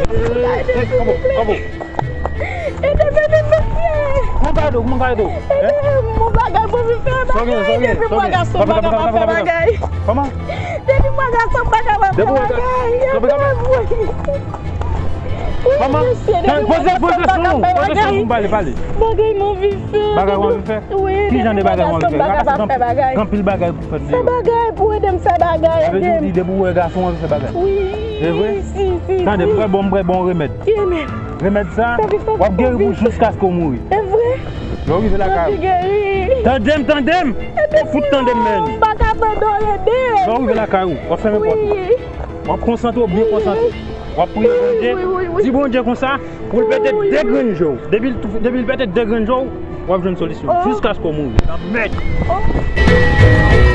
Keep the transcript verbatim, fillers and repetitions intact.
Ede m, silvouplè. Ede m, ede m, mesye. Kòman ka ede w? Kòman ka ede w? Ede m, yon bagay pou m fè bagay. Depi mwa gason m pa ka fè bagay. Kòman? Depi mwa gason m pa ka fè bagay. Ede m, wi. Kòman? Poze, poze sou nou. Poze sou nou pou m pale, pale. Bagay m anvi fè. Bagay w anvi fè? Wi, depi mwa gason m pa ka fè bagay. Gen anpil bagay pou fèt deyò. Fè bagay pou ede m fè bagay, ede m. Depi w wè gason w anvi fè bagay. Wi. E vre? Si, si, si. Tande, m prè bon, m prè bon remèd. Ki remèd? Remèd sa, w ap geri pou jiskaske w mouri. E vre? Lè w rive lakay ou. Tande m, tande m! Ou fout tande m, menn. M pa ka tande w, ede m. Lè w rive lakay ou, w ap fèmen pòt ou. Wi. W ap konsantre w, byen konsantre. W ap priye Bondye. Wi, wi, wi. Di Bondye konsa, pou l pete de grenn je w. Depi l, depi l pete de grenn je w, w ap jwenn solisyon. Jiskaske w mouri. Nan mèd.